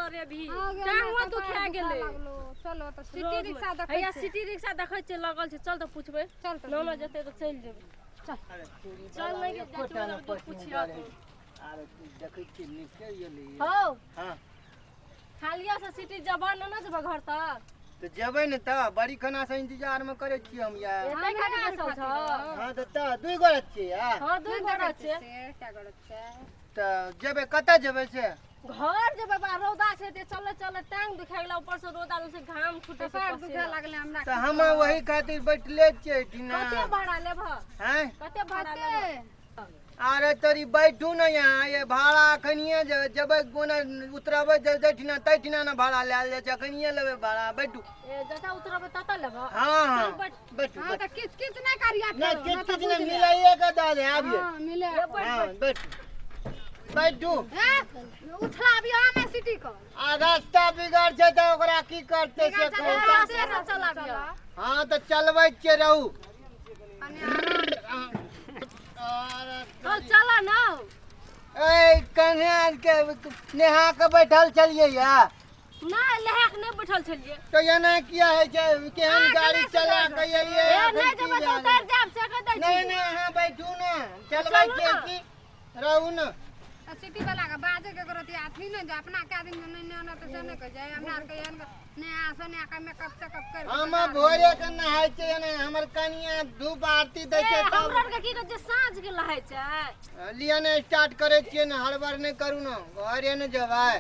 लड़ेबही। हाँ, गे, टांगो हमरा दुखा कपार गेलै। लागलो। चलो तऽ सिटी रोड मे। रिक्शा देखै हैया छियै। सिटी रिक्शा देखै छियै लगल छै, चल तऽ पुछबै। चल तऽ। नाना जेतै तऽ चलि जेबै। चल। चल नहि जाइ एकोटा छियै, ने ओकरा पश्चिम पुछियौ। जरै आर देखै छियै निकलि गेलै। हौ। हँ। खालिया से सिटी जबह ने ने जेबह घर तक। तऽ जेबै ने तऽ बड़ी खाना से इंतजार मे करै छियै हम यार। एते खाली बैसल छौ? हँ तऽ दुइ गोरा छियै यार। हँ, दुइ गोरा छियै। से कए गोरा छियै? तऽ जेबै कतऽ जेबै से? घर जेबै बा, रौदा छै ते चले चले टांग दुखा गेला, ऊपर से रौदा से घाम छूटे छै, कपार पसीना। दुखा लागलै हमरा। तऽ हम वही खातिर बैठले छियै एहिठिना। कते भाड़ा लेबह? हैं? कते भाड़ा लेबह? अरे तोरी बैठू ने यहाँ, ये भाड़ा अखनिये जेबै कोना उतरबै जैठिना तैठिना ने भाड़ा लायल जाइ छै, अखनिये लेबै भाड़ा, बैठू। ए, जतऽ उतरबै ततऽ लेबह? हँ हँ। चल बैठ। बैठू। हँ बैठू। तऽ किछु किछु नहि करिया। नहि किछु किछु नहि, मिलाइए के दऽ दे, आबिये। हँ, मिले। ए, बैठ। हँ, बैठू बैठू। उछलाबियो ने सिटी को। आ रास्ता बिगड़ छै तऽ ओकरा की करतै से कहू तऽ? रास्ते से चलाबियो। हँ तऽ चलबै छियै, रहू। चल चल ना। ए कन्या के नेहा के बैठल छलियै या? नहि, लहा के नहि बैठल छलियै। तऽ एना किया होइ छै? केहन गाड़ी चला के एलियै? ए एखन नहि की जेबै तऽ जाने? उतरि जायब से कहि दै नहि छी। नहि, अहाँ बैठू ने, चलबै चलू छियै ने। की, रहू ने। तऽ सिटी वाला के बाजे के करो अथी नहि जे अपना के आदमी नहि नहि नहि तऽ से नहि कहै छै, हमरा आरके एहन नहा सोना के मेकअप तेकअप कर। हम भोरे के नहाय छियै ने, हमर कनिया धूप आरती दै ए छै हमरा तब। आरके की कहै छै, साँझ के लहाइ छै। लिअ ने, स्टार्ट करै छियै ने, हड़बड़ नहि करू ने, घरे ने जेबै।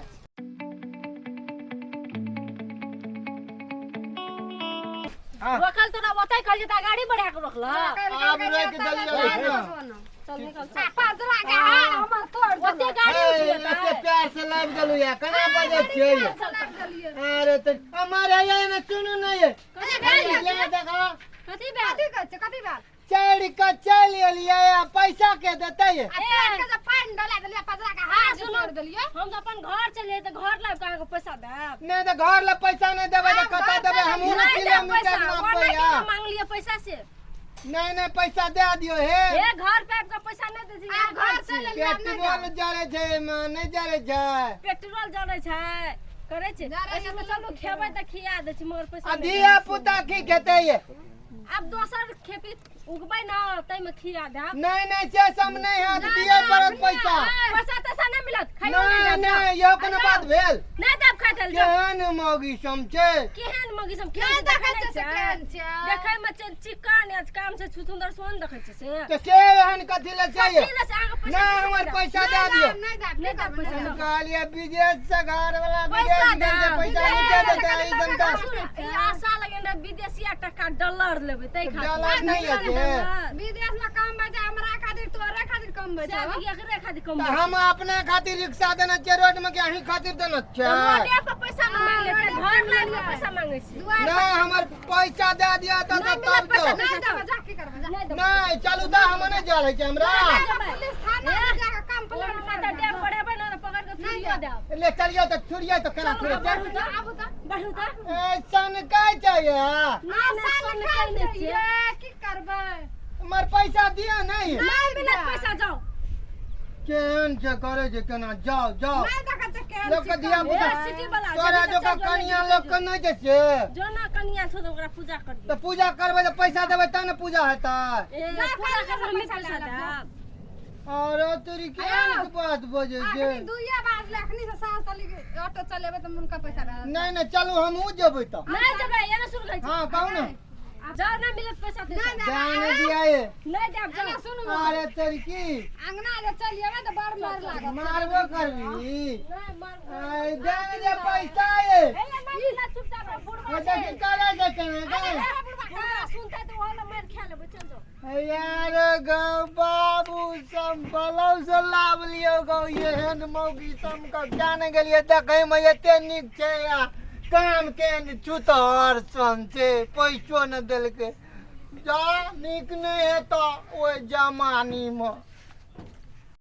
हँ। रोकल तोरा ओतै कहलियै तऽ गाड़ी बढ़ा के रोकलक। आब रोकि देलियै ने। चल निकल चल। पजरा के हार हमर तोड़। ओते गाड़ी हे, उठिएतै। एते प्यार से लाबि देलहुँ या केना बजै छियै? अरे तऽ हमर हे ने, सुनू ने ये। ले देखा। कथी भेल? कथी कहै छै? कथी भेल? चढ़ि कऽ चलि एलियै आ पैसा के देतै ये? आ पेट के जे पानि डला देलियै, पजरा के हार जे सुनू। तोड़ देलियै। हम तऽ अपन घर चलियै तऽ घर लाबि कऽ अहाँके पैसा देब। नहि तऽ घर लए पैसा नहि देबै तऽ कतऽ देबै? हमहूँ ने नहि देब किलोमीटर पैसा। नापबै ओना आ केना मांगलियै पैसा से? नहि नहि, पैसा दए दियौ हे। हे, घर पे आबि कऽ पैसा नहि दै छी। आब घर चलि एलियै, आब नहि। पेट्रोल जरै छै एहिमे, नहि जरै छै? पेट्रोल जरै छै, करै छै। जरै ऐसे में चलू, खेबै तऽ खिया दै छी, मगर पैसा आ नहि दै धिया छी। पुता की खेतै ये? आब दोसर खेती उगबै ने ताहिमे खिया देब। नहि नहि, से सब नहि हैत, दिअ पड़त पैसा। पैसा तैसा नहि मिलत, खाइयो नहि नहि देब। नहि, इहो कोनो बात भेल? नहि देब खाइ देल जाउ। केहन मौगी सब छै। केहन मौगी सब नहि केहन छै, देखै देखै छियै से छै? केहन छै? देखै मे चिकन आ काम छै छुछुंदर सोन देखै छै से। तऽ से एहन कथी लए छै? कथी लए से अहाँके पैसा नहि केना हमर देब? पैसा दए दियौ। नहि देब। नहि देब पैसा। हम कहलियै विदेश से घर वाला पैसा विदेश गेल छै देब। पैसा नहि देतै ई जनता। सुन, ई आशा लगेने विदेशिया टका डॉलर लेबै ताहि खातिर। डॉलर नहि अछि। डॉलर। विदेश में कम बचा हमरा खातिर, तोरे खातिर कम से बचा। अभी एकरे खातिर कम। तऽ हम अपने खातिर रिक्शा देने छियै रोड मे कि अहीं खातिर देने छियै? रोडे पर पैसा न मांगे छै, घर लाग के पैसा मांगे छै। नहि, हमर पैसा दए दिअ तऽ नहि तब मिलत पैसा। जाउ। नहीं देब, जा, की करबै, जा। नहि देब। नहि, चलू तऽ, हम नहि जरै छै हमरा। पुलिस थाना में जाके कंप्लेंट ओना तऽ डेग बढ़ेबै ने तऽ पकड़ के थुरियो देब। ले चलियौ तऽ, थुरियै तऽ केना थुरै छै? बढ़ू तऽ। आबू तऽ। बढ़ू तऽ। ए सनकै छै ये। नहि नहि, सुन के नहि छियै। की करबै? हमर पैसा दिअ। नहि नहि मिलत पैसा, जाउ। केहन छै, करै छै केना? जाउ जाउ। नहीं देखै छै केहन लोक के धिया पुता ए, सिटी वाला तोरा जेबी तऽ जोका चल, कनिया जो लोक के नहि छै से। जो ना कनिया छौ तऽ ओकरा पूजा करियौ। तऽ पूजा करबै तऽ पैसा देबै तब ने पूजा हेतै। ए, जा, पूजा काल्हि करबै हमे पैसा पैसा लए लेब, देब। अरे तोरी केहन के बात बजै छै? अखनी दुइये बाजलै, अखनी से साँझ तली ऑटो चलेबै तऽ हुनका पैसा भए जेतै। नहि नहि, चलू, हमहूँ जेबै तऽ। नहि जेबै, एना सुन गई। हँ, कहू ने। जाउ, नहि मिलत पैसा तैसा। नहि। जाने दिया ये। नहि देब, जाउ। एना सुनू। अरे तोरी की अंगना जे चलि एबै तऽ बड़ मार लागत। मारबो करबी? नहि मारबो। आइ जाने दे पैसा ये। हे, नहि मिलत, चुपचाप रह, बुढ़बा ओ छै। देखी करै छै केना अरे, गै। बुढ़बा सुनतै तऽ ओहो लए मारि खा लेबै, चल जाउ। यार गौ बाबू सब बलौ से लाभ लियौ गौ, एहन मौगी सब के क्या ने गेलियै, देखै मे एते नीक छै आ काम केहन छुतहर सन छै, पैसो ने देलकै। जा, नीक नहि हेतऽ ओहि जमानी मे।